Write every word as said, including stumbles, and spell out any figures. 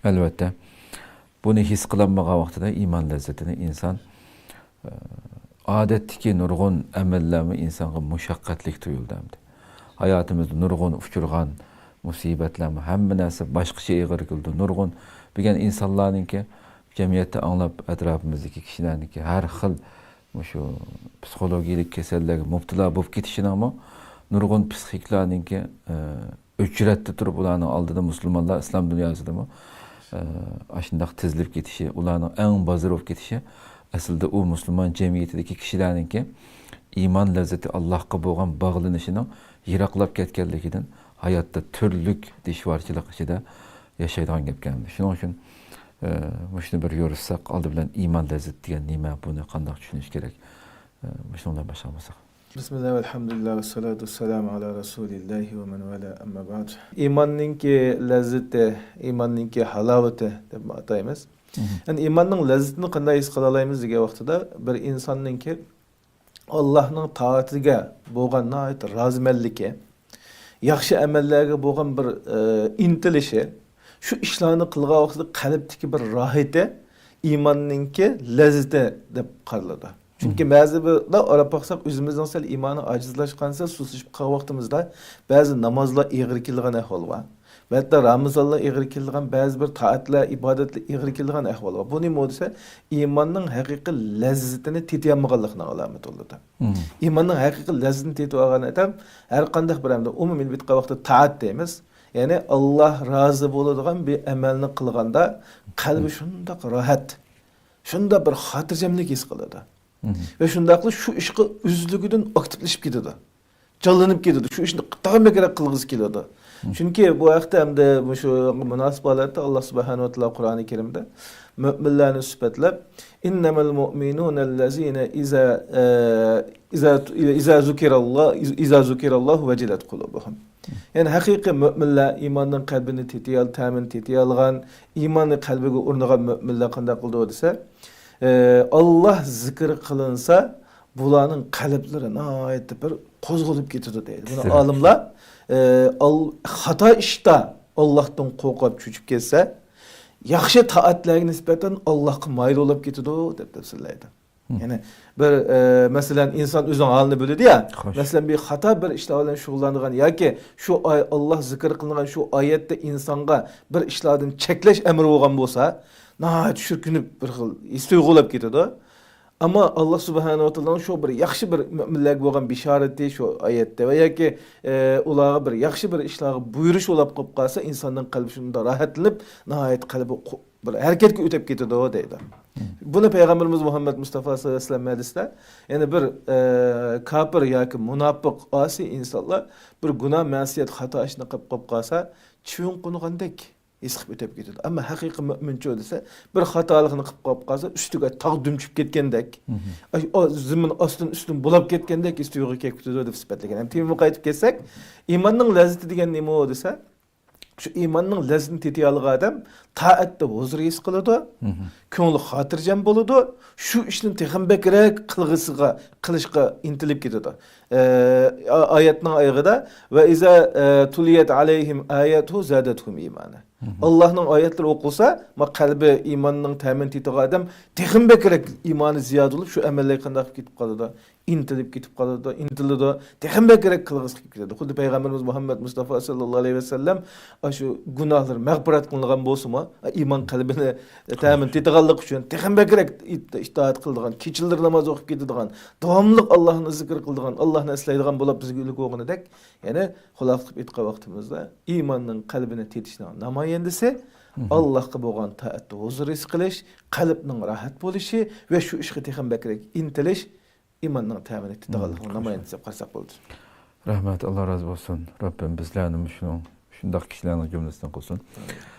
ئەلۋەتتە، بۇنى ھېس قىلالمىغان ۋاقتىدا ئىمان لەززىتىنى ئىنسان، ئە، ئادەتتىكى نۇرغۇن ئەمەللەرمۇ ئىنسانغا مۇشەققەتلىك تۇيۇلىدۇ ئەمدى. ھاياتىمىزدا نۇرغۇن ئۇچرىغان مۇسىبەتلەرمۇ، ھەممە نەرسە باشقىچە ئېغىر كېلىدۇ. نۇرغۇن بۈگۈن ئىنسانلارنىڭكى، جەمئىيەتتە ئاڭلاپ، ئەتراپىمىزدىكى كىشىلەرنىڭكى ھەر خىل مۇشۇ پسىخولوگىيەلىك كېسەللەرگە مۇپتىلا بولۇپ كېتىشىنىڭمۇ، نۇرغۇن پسىخىكلارنىڭكى، ئە، ئۆچرەتتە تۇرۇپ، ئۇلارنىڭ ئالدىدا مۇسۇلمانلار ئىسلام دۇنياسىدىمۇ، ئە، ئاشۇنداق تىزىلىپ كېتىشى، ئۇلارنىڭ ئەڭ بازىرى بولۇپ كېتىشى، ئەسلىدە ئۇ مۇسۇلمان جەمئىيىتىدىكى كىشىلەرنىڭكى ئىمان لەززىتى، ئاللاھقا بولغان باغلىنىشىنىڭ يىراقلاپ كەتكەنلىكىدىن، ھاياتتا تۈرلۈك دىشۋارچىلىق ئىچىدە ياشايدىغان گەپكەن. شۇنىڭ ئۈچۈن، ئە، مۇشۇنى بىر يورۇتساق، ئالدى بىلەن ئىمان لەززىتى دېگەن نېمە، بۇنى قانداق چۈشىنىش كېرەك؟ ئە، مۇشۇنىڭ بىلەن باشلىغان بولساق. بىسمىللا، ۋەلھەمدۇلىللا، ۋەسسالاتۇ ۋەسسالامۇ ئالا رەسۇلىللاھى ۋە مەن ۋالا، ئەمما بەئد. ئىماننىڭكى لەززىتى، ئىماننىڭكى ھالاۋىتى دەپ ئاتايمىز. مم. يەنى ئىماننىڭ لەززىتىنى قانداق ھېس قىلالايمىز دېگەن ۋاقتىدا، بىر ئىنساننىڭكى ئاللاھنىڭ تائىتىگە بولغان ناھايىتى رازىمەنلىكى، ياخشى ئەمەللەرگە بولغان بىر، ئە، ئىنتىلىشى، شۇ ئىشلارنى قىلغان ۋاقتىدا قەلبتىكى بىر راھىتى ئىماننىڭكى لەززىتى دەپ قارىلىدۇ. چۈنكى مم. بەزى بىردا قاراپ باقساق، ئۆزىمىزنىڭ سەل ئىمانى ئاجىزلاشقان، سەل سۇسلىشىپ قالغان ۋاقتىمىزدا بەزى نامازلار ئېغىر كېلىدىغان ئەھۋال بار. ۋە ھەتتا رامىزانلار ئېغىر كېلىدىغان، بەزى بىر تائەتلەر، ئىبادەتلەر ئېغىر كېلىدىغان ئەھۋال بار. بۇ نېمە دېسە، ئىماننىڭ ھەقىقىي لەززىتىنى تېتىيالمىغانلىقنىڭ ئالامىتى بولىدۇ. مم. ئىماننىڭ ھەقىقىي لەززىتىنى تېتىۋالغان ئادەم ھەر قانداق بىر ئەمەلدە، ئومۇمىي بىر ۋاقىتتا تائەت دەيمىز. يەنى ئاللاھ رازى بولىدىغان بىر ئەمەلنى قىلغاندا قەلبى شۇنداق راھەت، شۇنداق بىر خاتىرجەملىك ھېس قىلىدۇ. مم. ۋە شۇنداقلا شۇ ئىشقا ئۆزلۈكىدىن ئاكتىپلىشىپ كېتىدۇ. جانلىنىپ كېتىدۇ. شۇ ئىشنى تېخىمۇ بەكرەك قىلغۇسى كېلىدۇ. مم. چۈنكى بۇ ھەقتە ئەمدى مۇشۇ مۇناسىپ ھالەتتە ئاللاھ سۇبھانەھۇ ۋە تائالا قۇرئانى كەرىمدە مۆمىنلەرنى سۈپەتلەپ، «إنما المؤمنون الذين إذا، ئە، إذا، إذا ذكر الله، إذا ذكر الله وجلت قلوبهم.» يەنى ھەقىقىي مۆمىنلەر، ئىماننىڭ قەلبىنى تېتىيال-، تەمىنى تېتىيالغان، ئىماننى قەلبىگە ئورنىغان مۆمىنلەر قانداق قىلىدۇ دېسە، ئە، ئاللاھ زىكرى قىلىنسا، بۇلارنىڭ قەلبلىرى ناھايىتى بىر قوزغىلىپ كېتىدۇ دەيدۇ. بۇنى تىترەپ. ئالىملار، ئە، ئال-، خاتا ئىشتا ئاللاھتىن قورقۇپ چۆچۈپ كەتسە، ياخشى تائەتلەرگە نىسبەتەن ئاللاھقا مايىل بولۇپ كېتىدۇ دەپ تەپسىرلەيدۇ. مم. يەنى بىر، ئە، مەسىلەن، ئىنسان ئۆزىنىڭ ھالىنى بىلىدۇ يا. خوش. مەسىلەن، بىر خاتا بىر ئىشلار بىلەن شۇغۇللانغان ياكى شۇ ئاي-، ئاللاھ زىكرى قىلىنغان شۇ ئايەتتە ئىنسانغا بىر ئىشلاردىن چەكلەش ئەمرى بولغان بولسا، ناھايىتى چۈشكۈنۈپ بىر خىل ھېس تۇيغۇلاپ كېتىدۇ. ئەمما ئاللاھ سۇبھانەھۇ ۋە تائالانىڭ شۇ بىر ياخشى بىر مۆمىنلەرگە بولغان بىشارىتى شۇ ئايەتتە ۋە ياكى، ئە، ئۇلارغا بىر ياخشى بىر ئىشلارغا بۇيرۇش بولاپ قېلىپ قالسا، ئىنساننىڭ قەلبى شۇنداق راھەتلىنىپ، ناھايىتى قەلبى قو-، بىر ھەرىكەتكە ئۆتۈپ كېتىدۇ دەيدۇ. مم. بۇنى پەيغەمبىرىمىز مۇھەممەد مۇستافا سەللەللاھۇ ئەلەيھى ۋەسەللەم ھەدىسىدە، يەنى بىر، ئە، كاپىر ياكى مۇناپىق، ئاسىي ئىنسانلار بىر گۇناھ، مەسىيەت، خاتا ئىشنى قىلىپ قېلىپ قالسا، چىۋىن قونغاندەك ھېس قىلىپ ئۆتۈپ كېتىدۇ. ئەمما ھەقىقىي مۆمىنچۇ دېسە، بىر خاتالىقنى قىلىپ قاپ قالسا، ئۈستىگە تاغ دۈمچۈپ كەتكەندەك، مم. ئاي، ئا-، زېمىن ئاستىن ئۈستۈن بۇلاپ كەتكەندەك ھېس تۇيغۇغا كېلىپ كېتىدۇ دەپ سۈپەتلىگەن. ھەم تېمىمىزغا قايتىپ كەلسەك، ئىماننىڭ لەززىتى دېگەن نېمە ئۇ دېسە، شۇ ئىماننىڭ لەززىتىنى تېتىيالىغان ئادەم تائەتتە ھۇزۇر ھېس قىلىدۇ، مم. كۆڭلى خاتىرجەم بولىدۇ، شۇ ئىشنى تېخىمۇ بەكرەك قىلغۇسىغا، قىلىشقا ئىنتىلىپ كېتىدۇ. ئە، ئا-، ئايەتنىڭ ئايىغىدا، «وإذا، ئە، تليت عليهم آياته زادتهم إيمانا.» مم. ئاللاھنىڭ ئايەتلىرى ئوقۇلسا، ما قەلبى ئىماننىڭ تەمىنى تېتىغان ئادەم تېخىمۇ بەكرەك ئىمانى زىيادە بولۇپ، شۇ ئەمەللەرگە قانداق كېتىپ قالىدۇ؟ ئىنتىلىپ كېتىپ قالىدۇ، ئىنتىلىدۇ، تېخىمۇ بەكرەك قىلغۇسى كېلىپ كېتىدۇ. خۇددى پەيغەمبىرىمىز مۇھەممەد مۇستافا سەللەللاھۇ ئەلەيھى ۋەسەللەم، ئاشۇ گۇناھلىرى مەغپىرەت قىلىنغان بولسىمۇ، ئىمان قەلبىنى تەمىن تېتىغانلىقى ئۈچۈن تېخىمۇ بەكرەك ئىت-، ئىتائەت قىلىدىغان، كېچىلىرى ناماز ئوقۇپ كېتىدىغان، داۋاملىق ئاللاھنى زىكىر قىلىدىغان، ئاللاھنى ئەسلەيدىغان بولۇپ بىزگە ئۈلگە بولغىنىدەك، يەنى خۇلاسە قىلىپ ئېيتقان ۋاقتىمىزدا، ئىماننىڭ قەلبىنى تېتىشنىڭ نامايەندىسى، مم. ئاللاھقا بولغان تائەتتە ھۇزۇر ھېس قىلىش، قەلبنىڭ راھەت بولۇشى ۋە شۇ ئىشقا تېخىمۇ بەكرەك ئىنتىلىش، ئىماننىڭ تەمىنى تېتىغانلىقنىڭ نامايەندىسى دەپ قارىساق بولىدۇ. رەھمەت، ئاللا رازى بولسۇن. رەببىم بىزلەرنى مۇشۇنىڭ، شۇنداق كىشىلەرنىڭ جۈملىسىدىن قىلسۇن.